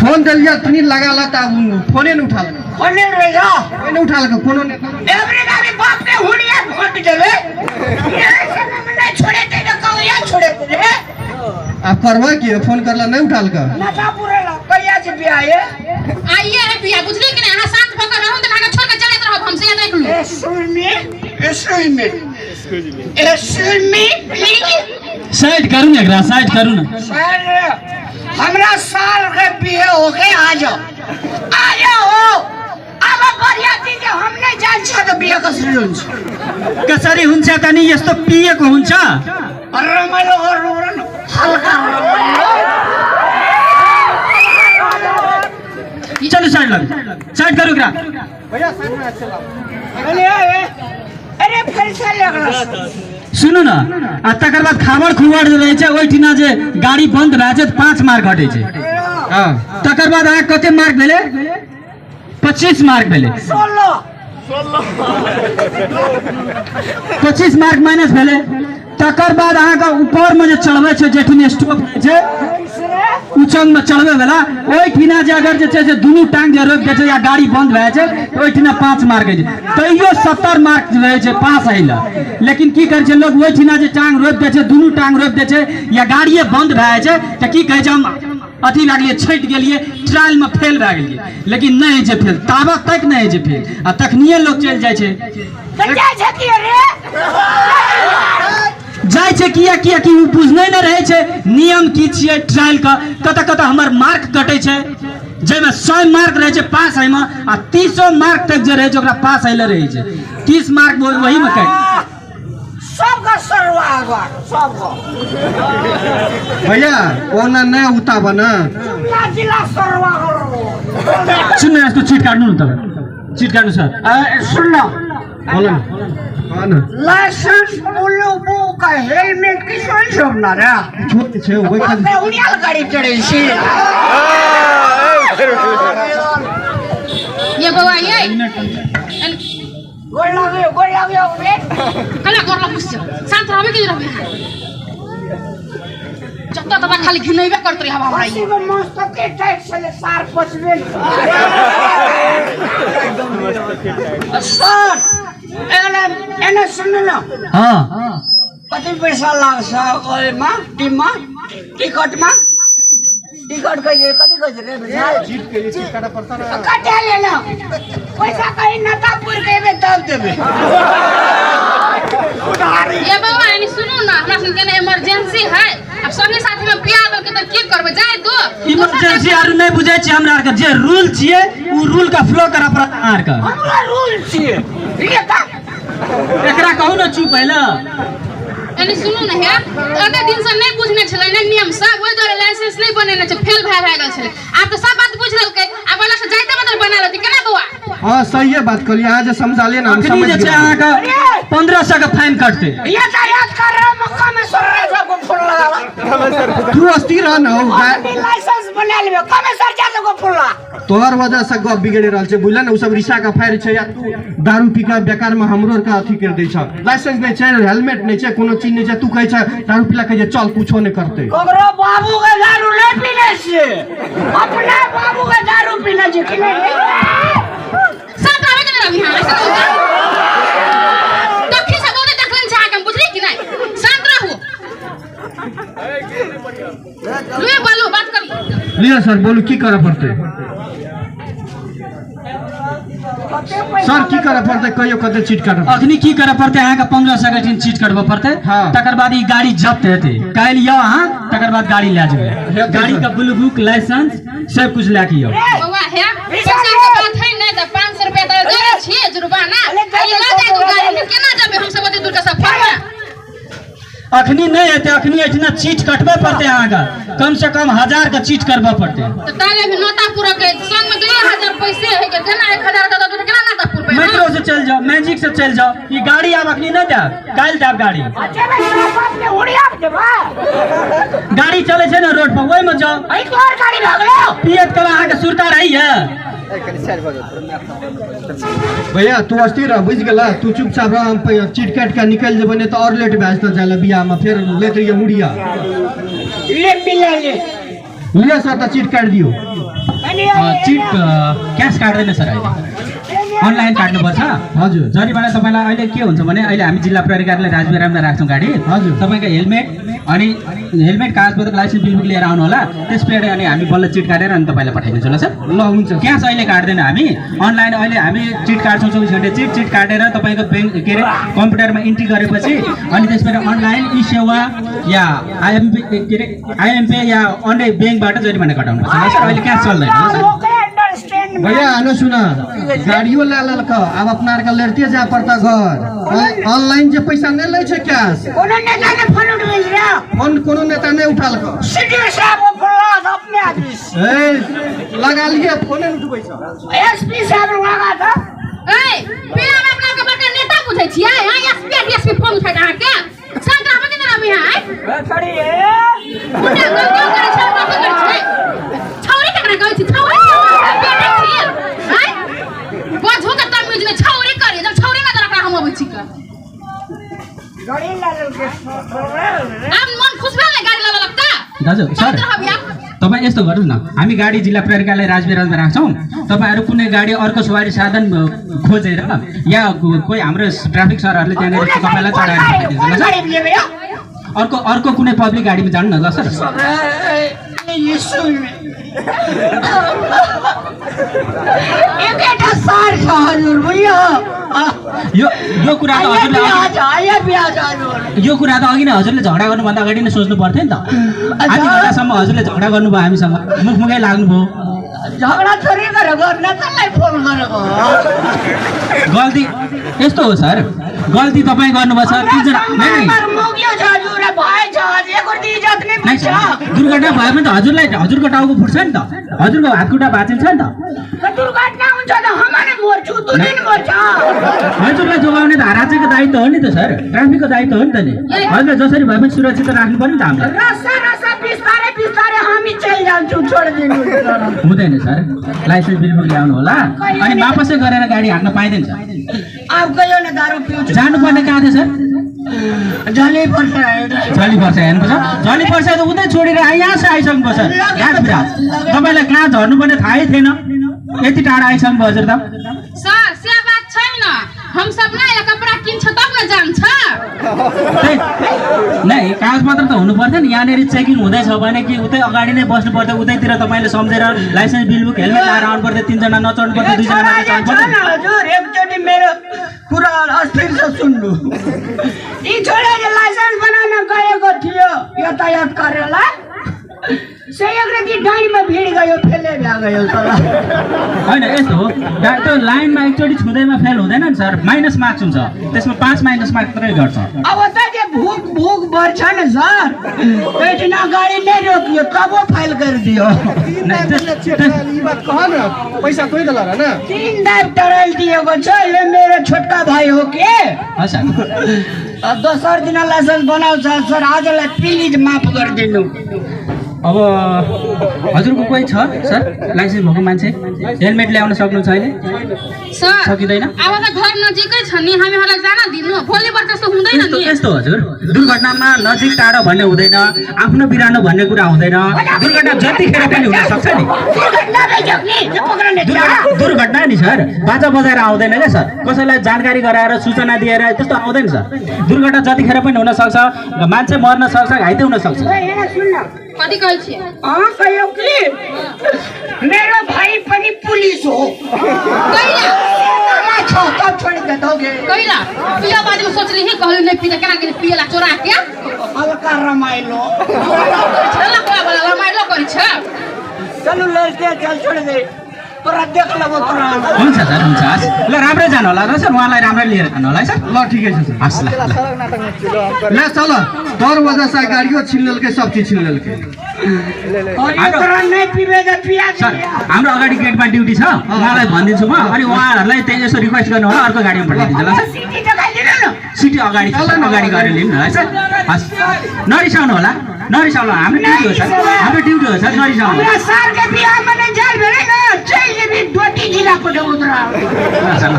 Phone दिलिया तनी लगा ला ता फोने न उठा फोने रे जा ने उठा के फोनो ने एवरी गाड़ी बाप के हुड़िया फोन देवे नहीं छोड़े ते न कौया छोड़े ते आप करवा की फोन करला नहीं उठाल का ना का पूरे ला कहिया से बियाह है आइए है बियाह बुझली कि नहीं हां शांत होकर रहूं त भागा छोड़ के चले रहब हमसे देख लू excuse me please साइड करू ना एकरा साइड करू ना सर हमरा साल के बियाह हो गए आ जाओ अब बढ़िया चीज हमने जान छ त बियाह कसरी हुन्छ कसरी हुन्छ त नि यस्तो पिएको हुन्छ रमाइलो गर्नु हल्का चलो साइड लग साइड करू एकरा भैया साइड में चला अरे फिर से लग सुनु न आ तकर बाद खाबर खुवाड़ जे रहै छै ओइ ठिना जे गाड़ी बंद भए छै 5 मार्क घटै छै हां तकर बाद अहाँ कते मार्क भेले 25 मार्क भेले 25 मार्क माइनस भेले तकर बाद अहाँ के ऊपर में जे चढ़बै छै जेठिन स्टॉप छै उचंग में चढ़बै वाला ओइ ठिना जे अगर जे छै से दुनू टांग जे रोक दे छै या गाड़ी बंद भए छै त ओइ ठिना 5 मार्क छै तैयो 70 मार्क रहै छै पास आइला लेकिन की करे छै लोग ओइ ठिना जे टांग रोक दे छै दुनू टांग रोक दे छै या गाड़िए बंद भए छै त की कहै छै हम अथी भए गेलिए छट गेलिए ट्रायल में फेल भए गेलिए लेकिन नहीं है फेल ताबत तक नहीं है फेल आ तखनिए लोग चल जाय छै जाय छै किया किया कि उ बुझने न रहे छै नियम की छियै ट्रायल का कत हमर मार्क कटै छै जेमे 100 मार्क रहे छै पास है में आ 300 मार्क तक जे रहे छै ओकरा पास आइले रहे छै 30 मार्क वही में कट सबका सरवा सबका भैया ओना नहीं उता बना जिला सरवा सुन इसको चीट काटनु न तब चीट काटनु सर सुन लो बोलो ना लाइसेंस बोलो वो का हेलमेट की सोई सब ना रे छोटे छे ओइ खाली मैं उड़ियाल गाड़ी चढ़े छी ये बवा ये गोल लगे रे कला करला पुछ शांत रहबे कि रहबे जत्ता तबा खाली घिनैबे करत रही हवा भाई में मस्त के टाइट से सार पचबे सर एने सुन ना हां कति पैसा लाग्छ ओइमा टिममा टिकटमा टिकट कति रे जीत के लिए चीज काटा पड़ता ना कटे लेना पैसा कहीं नतापुर के बे तब देबे ये बवा यानी सुनो ना हमरा संग केना इमरजेंसी है अब संगे साथी में बियाह दो के त की करबे जाय दो इमरजेंसी आरु नहीं बुझै छै हमरा के जे रूल छियै उ रूल का फ्लो करा पड़त आर का हमरा रूल छियै ये का एकरा कहू न चुप पहले यानी सुनो ना है अगर दिन से नहीं बुझने छले ना नियम सब ओइ द्वारा लाइसेंस नहीं बनेने छै फेल भए गेल छले आप तो सब बात बुझ लेलकै अब वाला से जाइते बदल बना लेती केना बवा हां सही है बात कहलिए आज समझा ले ना हम समझ जे छै अहाँ का 1500 का फाइन कटते ये याद कर रहा मक्का में सर को फूल लगावा तू अस्थिर रह ना हो लाइसेंस बना लेबे कमे सर जा को फूल लगा तोहर वजह से गप बिगड़ रहल छै बुझला ना उ सब रिक्शा का फायर छै या तू दारू पी के बेकार में हमरो का अथी कर दै छ लाइसेंस नहीं छै हेलमेट नहीं छै कोनो चीज नहीं छै तू कहै छै दारू पीला के चल कुछो नहीं करते ककरो बाबू के दारू नहीं पीने से अपने बाबू के दारू पीने छै कि नहीं शांत रहबे कि रहबी हां ऐसा दखी से बोले देखलन छै आके बुझली कि नहीं शांत रहू ले बोलो बात करी लिया सर बोलू की करे पड़ते सर की करे पड़ते कहियो कते चीट काट अखनी की करे पड़ते अहाँ का 1500 का चीट करबो पड़ते हाँ। तकर बाद ई गाड़ी जब्त हेते काल यो अहाँ तकर बाद गाड़ी ले जेबे गाड़ी का ब्लू बुक लाइसेंस सब कुछ लेके यो बवा है पैसा के बात है नहीं त 500 रुपया त देले छिए जुर्माना ई ला दे तू गाड़ी में केना जाबे हम सब ओते दूर का सफर में अखनी नहीं हेते अखनी इतना चीट कटबे पड़ते अहाँ का कम से कम 1000 का चीट करबा पड़ते तो ताले भी नोतापुर के संग में 2000 पैसे है के केना 1000 दे तो केना नोतापुर पे मेट्रो से चल जाओ मैजिक से चल जाओ ये गाड़ी आप अखनी नहीं दे काल दे गाड़ी अच्छा मैं बाप ने उड़िया देबा गाड़ी चले छै ना रोड पर ओइ में जाओ आई तोर गाड़ी भागलो पियत कला अहाँ के सुरता रही है भैया तू अस्थिर रह बुझ गेला तू चुपचाप रह हम चीट काट के निकल जेबे नहीं तो और लेट भए जेतौ जाला बियाह में फिर लेत रहिए मुड़िया ले पिला ले लिया सर त चीट काट दियो चिट क्यास काट्दैन सर अहिले अनलाइन काट्नुपर्छ हजुर। जरिवाना तपाईँलाई अहिले के हुन्छ भने अहिले हामी जिल्ला प्रहरी कार्यालय राजबिराममा राख्छौँ गाडी हजुर। तपाईँको हेलमेट अनि हेलमेट कागजपत्र लाइसेन्स बिल लिएर आउनु होला त्यसपछि अनि हामी बल्ल चिट काटेर अनि तपाईँलाई पठाइदिन्छौँ ल सर ल हुन्छ क्यास अहिले काट्दैन हामी अनलाइन अहिले हामी चिट काट्छौँ 24 घन्टा चिट काटेर तपाईँको ब्याङ्क के अरे कम्प्युटरमा इन्ट्री गरेपछि अनि त्यसपछि अनलाइन ई सेवा या आइएमपी के अरे आइएमपी या अन्य ब्याङ्कबाट जरिमाना कटाउनुपर्छ ल सर अहिले क्यास चल्दैन ल सर भैया आना सुना गाड़ियों ले ललक अब अपना आर के लड़ते जा पड़ता घर ऑनलाइन जे पैसा नहीं ले छे कैश कोनो नेता ने फोन उठबै रे फोन कोनो नेता नहीं उठा लक सीडीओ साहब को फोन अपने आदमी ए लगा लिए फोन नहीं उठबै छ एसपी साहब लगा था ए बिना अपना के बड़का नेता पूछै छियै हां एसपी फोन उठा अहाँ के संग्राम के नाम है खड़ी है मुन्ना गो करे छ बात करे छै छौरी केकरा कहै छी छौरी बेटा छियै हां बजो के तमीज ने छौरी करे जब छौरी ना तोरा हम अबै छी का गाड़ी लाल के अब मन खुश भए गाडी ला लगता दाजु सर तपाईँ यस्तो गर्नुहोस् न हामी गाडी जिल्ला प्रहरी कार्यालय राजबिराममा राख्छौँ तपाईँहरू कुनै गाडी अर्को सवारी साधन खोजेर या कोही हाम्रो ट्राफिक सरहरूले त्यहाँनिर तपाईँलाई चढाएर पठाइदिन्छ ल सर अर्को कुनै पब्लिक गाडीमा जानु न ल सर एकैटा सार छ हजुर बुझ्यो यो कुरा त हजुरले यो कुरा त अघि नै हजुरले झगडा गर्नुभन्दा अगाडि नै सोच्नु पर्थ्यो नि त आधी घन्टासम्म हजुरले झगडा गर्नुभयो हामीसँग मुखमुखै लाग्नुभयो झगडा थोरै गरेर गर्न तँलाई फोन गरेको गल्ती यस्तो हो सर गल्ती तपाईँ गर्नुभएको छ तीनजना मुग्यो छ हजुर भएछ एकर्ती इज्जत नै नै सर दुर्घटना भयो भने त हजुरको टाउको फुट्छ नि त हजुरको हातखुट्टा भाँचिन्छ नि त दुर्घटना हुन्छ त हमारे मर्छु तू दिन मर्छ हजुरलाई जोगाउने त राज्यको दायित्व हो नि त सर ट्राफिकको दायित्व हो नि त नि हजुरलाई जसरी भए पनि सुरक्षित राख्नु पर्यो नि त हामीले रसा बिस्तारै बिस्तारै हामी चलि जान्छौँ छोडिदिनु हुँदैन सर लाइसेन्स बिल ल्याउनु होला अनि वापसै गरेर गाडी हाक्न पाइँदैन सर अब गयो न दारू पिउँछ जानुपर्ने कहाँ थियो सर झली पर्छ हेर्नुपर्छ झली पर्छ त उतै छोडेर यहाँसम्म आइसक्नु पर्छ राजबिराज तपाईँलाई कहाँ झर्नुपर्ने थाहै थिएन यति टाढा आइसक्नु भयो हजुर त सर से बात छैन हम सब ना या कपड़ा किन्छ तब न जान्छ नै कागजपत्र त हुनु पर्थ्यो नि यहाँनिर चेकिङ हुँदैछ भने कि उतै अगाडि नै बस्नु पर्थ्यो उतैतिर तपाईँले सम्झेर लाइसेन्स बिल बुक हेलमेट लगाएर आउनु पर्थ्यो तीनजना नचढ्नु पर्थ्यो दुईजना चढ्नु पर्थ्यो हजुर एकचोटि मेरो कुरा अस्थिर से सुन्नु यी छोडेर लाइसेन्स बनाउन गएको थियो यातायात कार्यालय एक राति डाँडीमा भिड गयो फेलै भ्या गयो होइन यस्तो हो त्यो लाइनमा एकचोटि छुँदैमा फेल हुँदैन नि सर माइनस मार्क्स हुन्छ त्यसमा 5 माइनस मार्क्स मात्रै गर्छ अब त त्यो भुक बढ्छ नि सर त्यतिना गाडी नै रोकियो तब फाइल गरिदियो ई बात कह न पैसा तोइ दला र न 3 दाब टरल दिएको छ यो मेरो छोटका भाइ हो के सर दोस्रो दिन लाइसेन्स बनाउँछ सर आजलाई प्लिज माफ गरिदिनु अब हजुरको कोही छ सर लाइसेन्स भएको मान्छे हेलमेट ल्याउन सक्नुहुन्छ अहिले सर सकिँदैन अब त घर नजिकै छ नि हामीहरूलाई जान दिनु भोलिबाट त्यस्तो हुँदैन नि यस्तो हजुर दुर्घटनामा नजिक टाढो भन्ने हुँदैन आफ्नो बिरानो भन्ने कुरा हुँदैन दुर्घटना जतिखेर पनि हुन सक्छ नि दुर्घटना नि सर बाजा बजाएर आउँदैन क्या सर कसैलाई जानकारी गराएर सूचना दिएर त्यस्तो आउँदैन सर दुर्घटना जतिखेर पनि हुन सक्छ मान्छे मर्न सक्छ घाइते हुन सक्छ कति कहै छियै कहियो कि मेरो भाइ पनि पुलिस हो कैला पिया बाजे में सोचली ही कहलु नहीं पिया केना के पियला चोरा के हल्का रमाइलो चला कोला वाला रमाइलो करै छ चलु लड़के चल छोड़ दे तोरा देख लेबो तोरा हुन्छ सर हुन्छ ल राम्रै जानु होला र सर उहाँलाई राम्रै लिएर जानु होला है सर ल ठिकै छ सर हस् ल चल तोर वजह से गाड़ियों छीन लेलके सब चीज छीन लेलके तोरा नहीं पीबे त पिया सर हाम्रो अगाडि गेटमा ड्युटी छ उहाँलाई भनिदिन्छु म अनि उहाँहरूलाई त्यही यसो रिक्वेस्ट गर्नु होला अर्को गाडीमा पठाइदिन्छ ल सर सिटी देखाइदिनु न सिटी अगाडि गएर लिनु न है सर हस् नरिसाउनु होला नरिसाउनु हाम्रो ड्युटी हो सर हाम्रो ड्युटी हो सर नरिसाउनु हमरा सर के बिहा में जेल भेले न चैले भी डोटी जिला को उतरा ल सर